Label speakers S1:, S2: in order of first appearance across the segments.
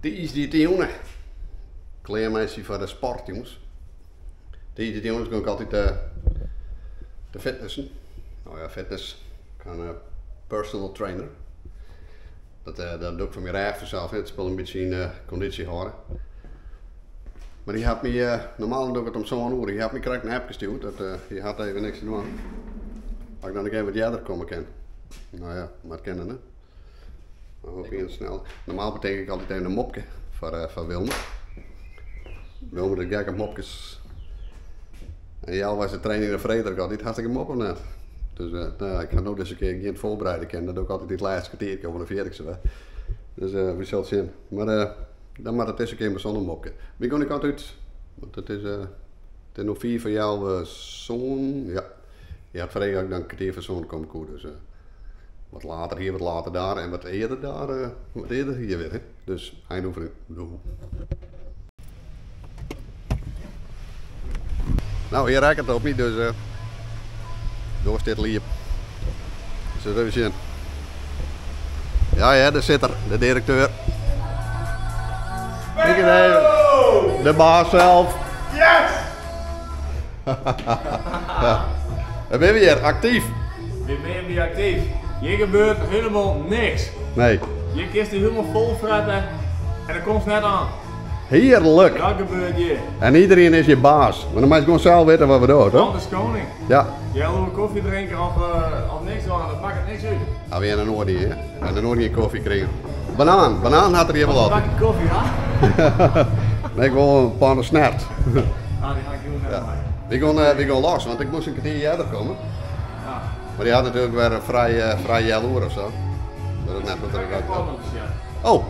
S1: Tiisdeitejûn. Klearmeitsje foar de sport, jonges. Tiisdeitejûns gean ik altyd te fitnessen. No ja, fitness. Ik ha in personal trainer. Dat dat doe ik foar myn rêch fansels, hè, it spul in bytsje yn kondysje hâlde. Mar dy hat my, normaal doe ik it om sân oere, hy hat my krekt in appke stjoerd dat hy hat even niks te dwaan. As ik dan ek even wat earder komme kin. No ja, moat kinne, ne? Dan hoop ik snel. Normaal betink ik altyd even in mopke foar Wilmer. Wilmer is gek op mopkes. En healweis de training dan freget er altyd, hast ek in mop of net? Dus no ja, ik ha no dizze kear gjin foarbereide kinnen, dat doe ik altyd yn it lêste kertierke of dan ferjit ik se wer. Dus we sille it sjen. Mar dan moat it dizze kear mar sûnder mopke. Wy gean de kant út, want it is no fiif foar healwei sân, ja. Hy hat frege of ik dan kertier foar sân komme koe, dus wat later hier, wat later daar en wat eerder daar, wat eerder hier weer. Hè? Dus eindoefening, doei. Nou, hier rekket op my, dus doar stiet al iepen. Dus even sjen. Ja, ja, daar sit er, de direkteur. Kijk eens even. De baas zelf.
S2: Yes!
S1: Ja. We binne hjir, aktyf.
S2: We binne weer aktyf. Hjir gebeurt hielendal niks.
S1: Nee.
S2: Hjir kinst dy hielendal fol frette en der komst net oan.
S1: Hearlik.
S2: Dat gebeurt hjir.
S1: En iedereen is je baas. Want dan moatst gewoan sels witte wat we dogge, toch?
S2: Want is koning.
S1: Ja.
S2: Jij wil koffie drinken of niks dwaan, dat makket niks út.
S1: Ja, we hiene in oar die, hè? En in oar gjin koffie krigen. Banaan, banaan hat er hjir wol altyd.
S2: Een bakje koffie, ha?
S1: Nee, ik wol in panne snert.
S2: Ah, dy ha ik jûn net
S1: Ja.
S2: mei.
S1: Wy gean los, want ik moast in kertier earder komme.
S2: Ja.
S1: Mar dy hat natuerlik wer in frij healoere of sa. Dat is net wat er
S2: Ik
S1: wat.
S2: kom nog sjen.
S1: Oh,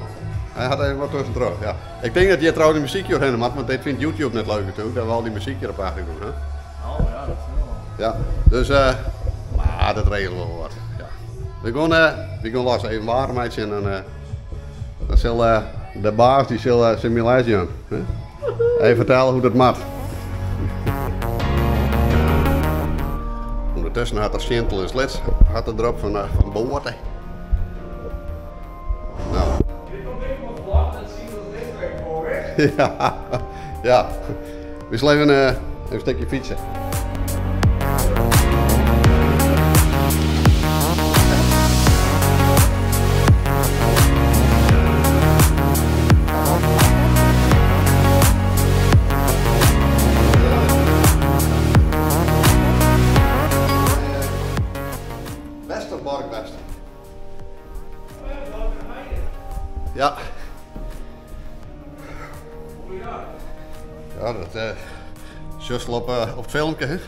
S1: hy hat even wat tuskentroch, ja. Ik tink dat hjir trouwens de muzyk oerhinne moat, want dit fynt YouTube net leuk natuerlik, dat we al dy muzyk hjir op de achtergrûn ha.
S2: Oh ja, dat is wel.
S1: Ja, dus, mar dat regelen we wol wat. Ja. Wy gean los, even waarm meitsje en dan sil de baas dy sil syn my les jaan. Hè? Even fertelle hoe't it moat. Undertusken hat er sintel en slits hat er derop fan boate. Nou.
S2: Dit komt even op vlog, dat zie je dat dit weer voor is.
S1: Ja, ja. We zullen even een stukje fietsen. Westerbork West. Ja. Ja, dat sjochst op it filmke, hè?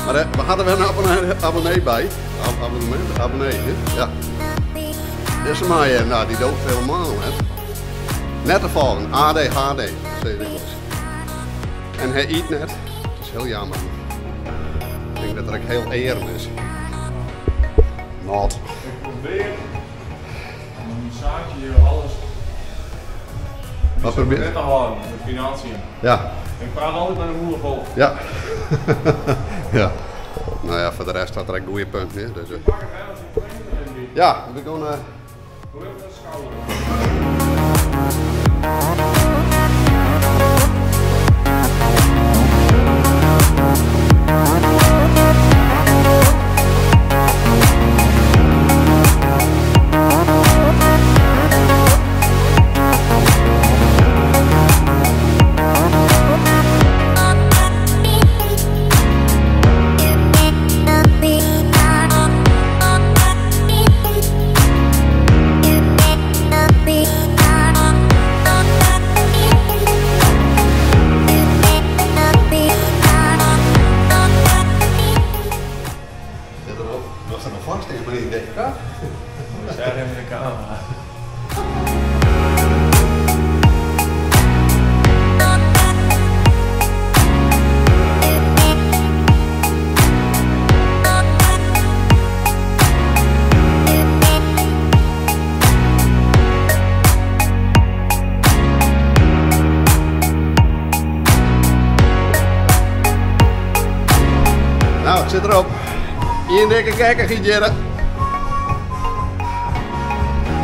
S1: Maar we hadden wel een abonnee bij. Abonnement, abonnee, hè? Ja. Dit is maar, nou, die dooft helemaal, hè? Net te volgen, ADHD, zeg ik wel eens. En hij eet net. Dat is heel jammer. Ik denk dat er ook heel eerm is. Not.
S2: Ik probeer om mijn zaakje hier alles
S1: Wat probeer
S2: te houden, de financiën.
S1: Ja.
S2: Ik praat altijd met een moeder vol.
S1: Ja. Ja. Nou ja, voor de rest had er een goede punt, hè. Dus.
S2: Pak het, hè, want die trainer in die.
S1: Ja, we gaan,
S2: Hoe heb je dat schouder?
S1: Nou, het zit erop. Ien dikke gekkigheid hjirre.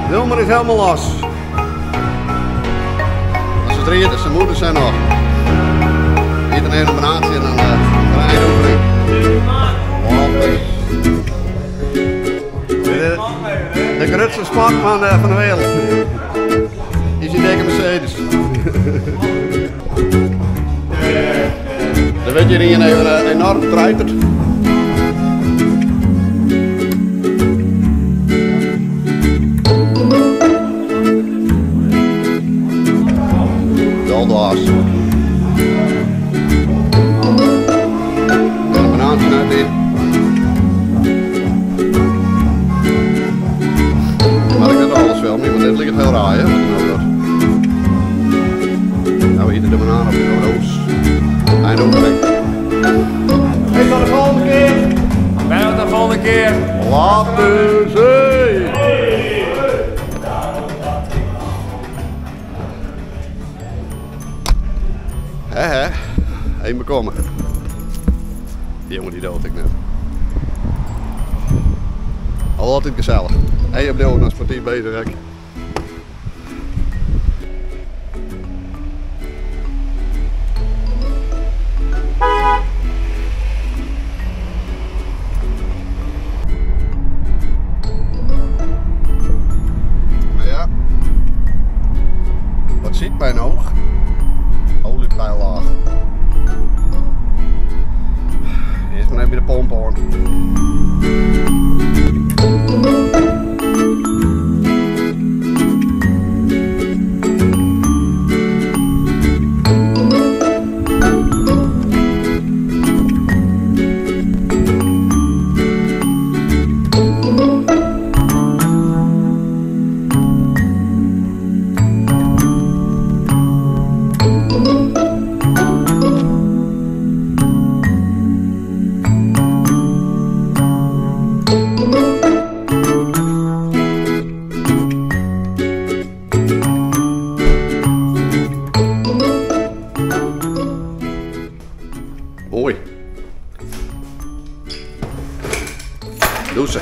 S1: Wilmer is helemaal los. As it read is, zijn moeder zijn nog. Eet een hele banaantje en dan draai je oefening. De grootste sport van de wereld. Is die dikke Mercedes. Dan weet je hier even enorm treiterd. Daldwaas. En een banaantje uit in. Maar ik weet alles wel niet, want dit ligt heel raar, hè? Wat nou dat. Nou, we eten de banaan op de roos. Eindoefening. Hey, tot de volgende keer.
S2: Bijna tot de volgende keer.
S1: Later zee. Hè hè, even bekomen. Die jongen die dood ik net. Al altijd gezellig. Hey, op de ook nog sportief bezig, hè. Maar ja, wat ziet mijn oog? Oliepijllaag. Eerst maar even de pomp aan. Mooi. Douchen.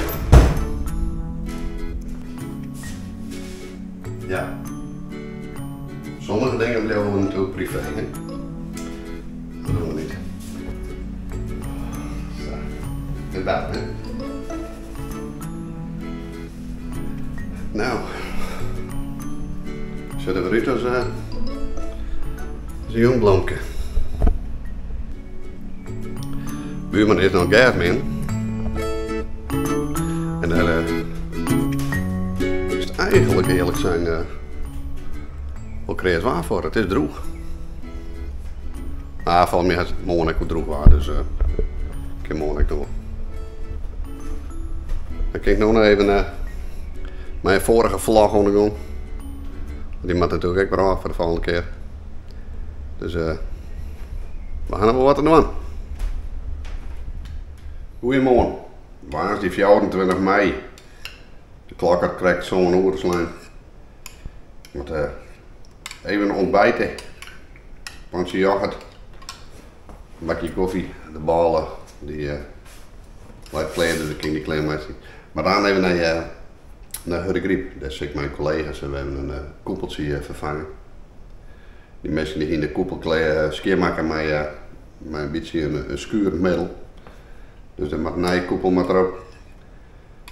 S1: Ja. Sommige dingen blijven natuurlijk privé, hè? Dat doen we niet. Zo. En buiten, hè? Nou. Zullen we eruit als een jong bloemke. Buurman is nog gasman. En daar is het eigenlijk eerlijk zijn wel creëert waar voor. Het is droeg. Maar volgens mij is het morgen ook droeg waar, dus ik kan morgen ook door. Dan kijk ik nog even mijn vorige vlog ondergaan. Die moet natuurlijk ook weer af voor de volgende keer. Dus we gaan er wel wat aan doen. Goedemorgen, waar is die 24 mei? De klok had correct zo'n uur slaan. Moet even ontbijten. Pandje yoghurt, een bakje koffie, de ballen, die laat kleden, dus ik ging die klein. Maar dan even naar Hurregriep. Daar zit ik mijn collega's en we hebben een koepeltje vervangen. Die mensen die in de koepel skeer maken met een beetje een schurend middel. Dus de nijkoepel moet erop.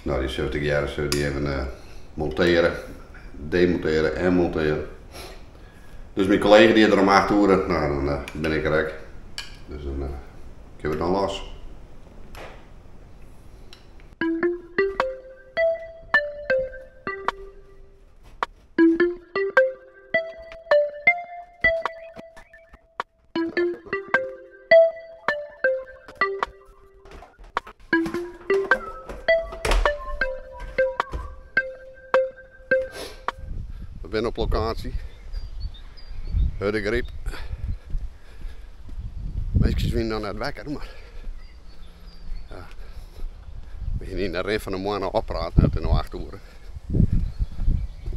S1: Nou, die 70 jaar zullen die even monteren, demonteren en monteren. Dus mijn collega die er om 8 uur, nou dan ben ik er ook. Dus dan ik heb het dan los. We zijn op locatie. Hurregriep. Meisjes zijn dan net wakker, maar ja, we gaan niet naar de van de morgen oppraten, het is nog 8 uur.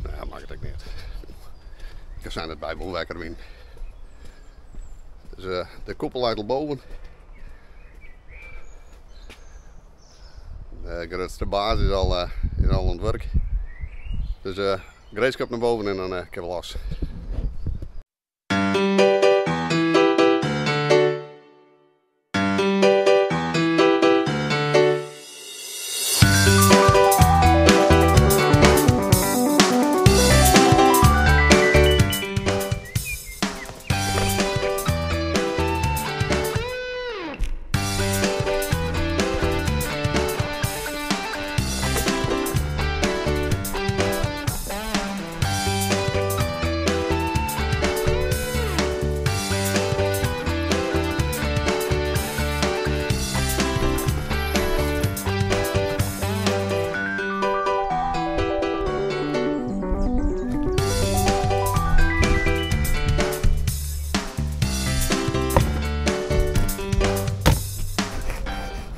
S1: Nou ja, maakt het ook niet. Ik zijn het bij wel wakker win. Dus de koepel uit boven. De grutste baas is al, is al oan it wurk. Dus gereedskap nei boven en dan kinne we los.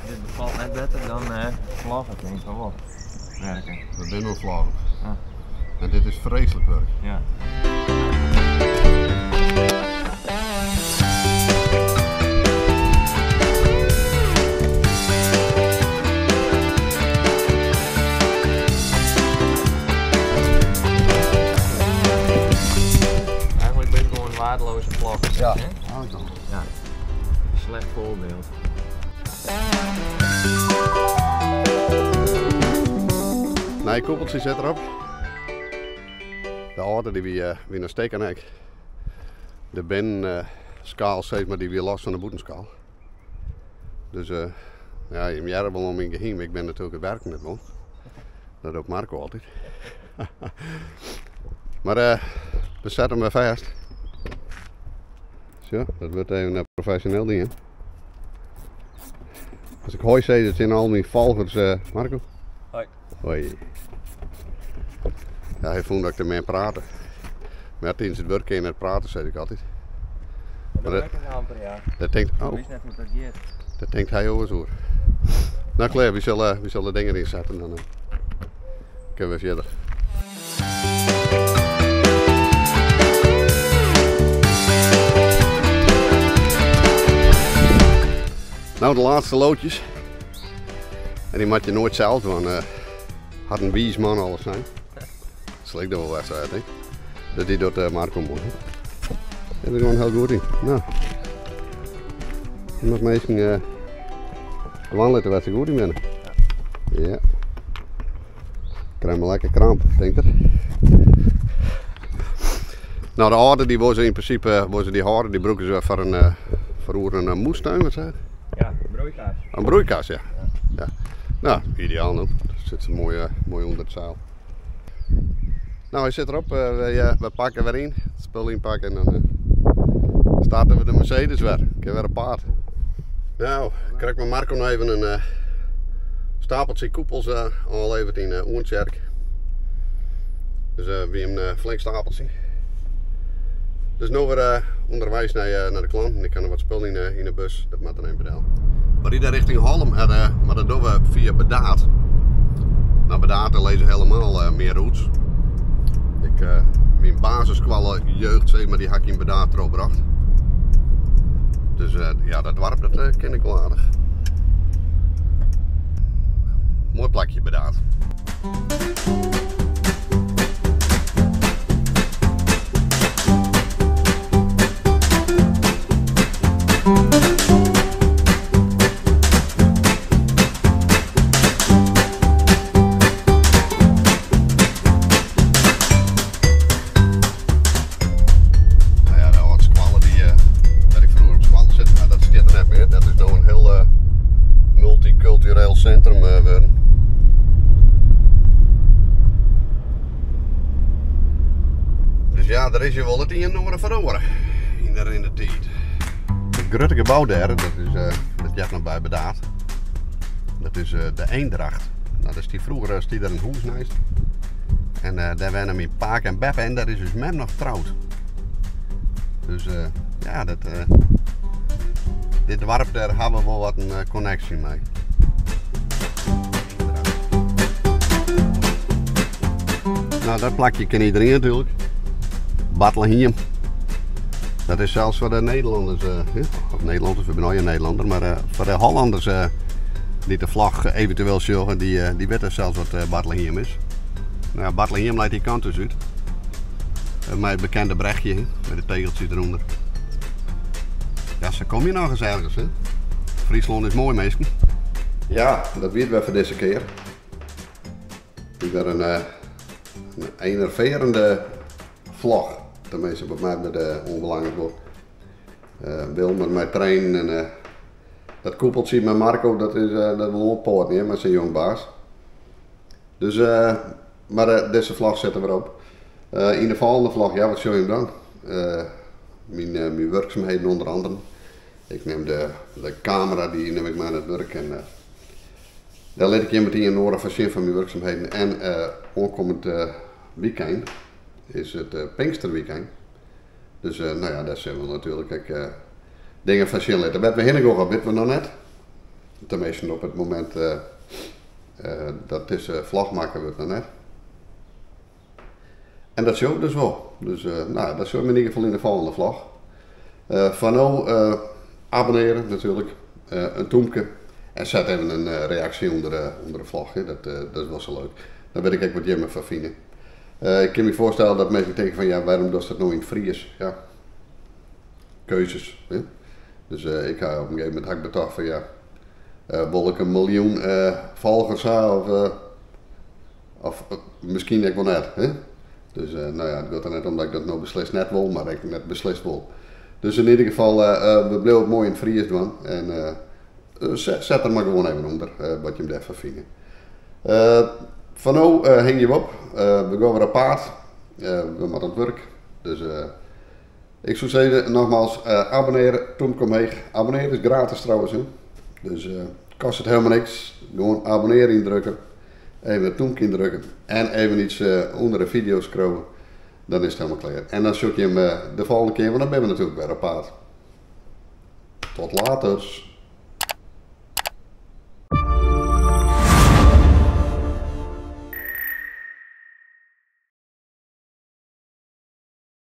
S3: Dit befalt net better dan flogge, tink ik wol. Werken.
S1: We binne oan floggen.
S3: Ja.
S1: En dit is freeslik wurk.
S3: Ja. Eigenlijk ben je gewoon waardeloze vloggers.
S1: Ja.
S3: Hè?
S1: Eigenlijk dan.
S3: Ja. Slecht voorbeeld.
S1: Nije koepeltsje sit derop. De âlde dy wie, eh, wie noch stikken ek. De binnenskaal sis mar, dy wie los fan de bûtenskaal. Dus uh, ja, jim hearre wol oan myn gehiem, ik bin natuerlik it werken net wond. Dat docht Marco altyd. mar uh, we sette him wer fêst. Zo, dat wurdt even profesjoneel dien. As ik hoi sis tsjin al myn folgers, uh, Marco.
S3: Hoi.
S1: Hoi. Ja, hy fûn dat ik te min prate. Mar tidens it wurk kin je net prate, sei ik altyd.
S3: Dat doe ik amper, ja.
S1: Dat tinkt,
S3: Ik
S1: oh,
S3: wist net hoe dat giet.
S1: dat tinkt hy oars oer. Nou klear, wy sille de dingen ynsette en dan kinne we fierder. Nou, de laatste loodjes. En die moet je nooit zelf doen. Hat in wiis man alles sein. Dat slik er wol wer uit, hè? Dat die docht Marco moai. Dêr is gewoan hiel goed yn. Nou, je moat minsken dwaan litte wêr't se goed yn binne. Ja. Krij mar lekker kramp, tinkt er. Nou, de âlde dy wol se yn prinsipe wol se dy hâlde, dy brûke se foar in foar oer in moestuin, wat sei it?
S3: Ja, broeikas.
S1: In broeikas, ja. Ja. Nou, ideaal no. Sit se moai, moai ûnder it seil. Nou, hy sit derop. Wy pakke wer yn. It spul ynpakke en dan starte we de Mercedes wer. Kin wer op paad. Nou, krekt mei Marco noch even in stapeltsje koepels ôfleverd yn Oentsjerk. Dus wie in flink stapeltsje. Dus no wer ûnderweis nei de klanten. Ik ha noch wat spul yn de bus, dat moat der even del. We ride richting Hollum, mar dat dogge we fia Burdaard. Nou, Burdaard daar lizze helemaal mear roots. Ik, myn basisskoalle jeugd, sis mar, dy ha ik yn Burdaard trochbrocht. Dus ja, dat doarp dat ken ik wol aardich. Moai plakje Burdaard. Nou ja, de âlde skoalle die, wêr't ik froeger op skoalle sit, dat stiet der net mear. Dat is no in hiel multykultureel sintrum wurden. Dus ja, der is hjir wol it ien en oar feroare yn de rin der tiid. It grutte gebou dêr, dat is, dat heart noch by Burdaard. Dat is de Eendracht. Nou, dêr stie froeger stie der in hûs neist. En dêr wenne myn pake en beppe en dêr is ús mem noch troud. Dus ja, dat, dit doarp dêr ha we wol wat in konneksje mei. Nou, dat plakje ken iedereen natuerlik. Bartlehiem. Dat is sels foar de Nederlanners, of Nederlanners, we binne allegear Nederlander, mar foar de Hollanders Dy't de vlog eventueel sjogge, dy witte sels wat Bartlehiem is. Nou ja, Bartlehiem leit dy kant dus út. Mei it bekende brechje, mei de tegeltsjes derûnder. Ja, sa kom je noch ris ergens, hè. Fryslân is moai, minsken. Ja, dat wie it wer foar dizze kear. It wer in enerverende vlog. Tenminste, wat my oanbelanget wol. Wilmer mei trainen en dat koepeltsje mei Marco, dat is dat wol oanpoaten hear, mei syn jongbaas. Dus, mar dizze vlog sit der wer op. Yn de folgjende vlog, ja, wat sjogge jim dan? Myn wurksumheden ûnder anderen. Ik nim de kamera, dy nim ik mei nei it wurk en dêr lit ik jim it ien en oar fan sjen fan myn wurksumheden. En oankommend wykein is it Pinksterwykein. Dus no ja, dêr sille we natuerlik ek dingen fan sjen litte. Wêr't we hinne gean, witte we noch net. Teminsten op it momint dat dizze vlog makke wurdt noch net. En dat sjogge we dus wol. Dus no, dat sjogge we yn ieder gefal yn de folgjende vlog. Foar no abonneare natuerlik, in tûmke en set even in reaksje ûnder de vlog. Dat is wol sa leuk. Dan wit ik ek wat jimme fan fine. Ik kin my foarstelle dat minsken tinke fan ja, wêrom dochst dat no yn it Fries? Ja, keuzes. Hè? Dus ik ha op in gegeven momint ha ik betocht fan ja, wol ik in miljoen folgers ha of miskien ek wol net. Hè? Dus no ja, it giet der net om dat ik dat no beslist net wol, mar ek net beslist wol. Dus yn ieder gefal, we bliuwe it moai yn it Fries dwaan en set der mar gewoan even ûnder wat jim dêrfan fine. Foar no hingje we op. We gean wer op paad. We moatte oan it wurk. Dus ik soe sizze, nogmaals, abonneare, tûmke omheech. Abonneare is gratis trouwens, hè. Dus kostet helemaal niks. Gewoan abonneare yndrukke. Even it tûmke yndrukke. En even iets ûnder de video skriuwe. Dan is it helemaal klear. En dan sjoch ik jim de folgjende kear, want dan binne we natuerlik wer op paad. Tot later.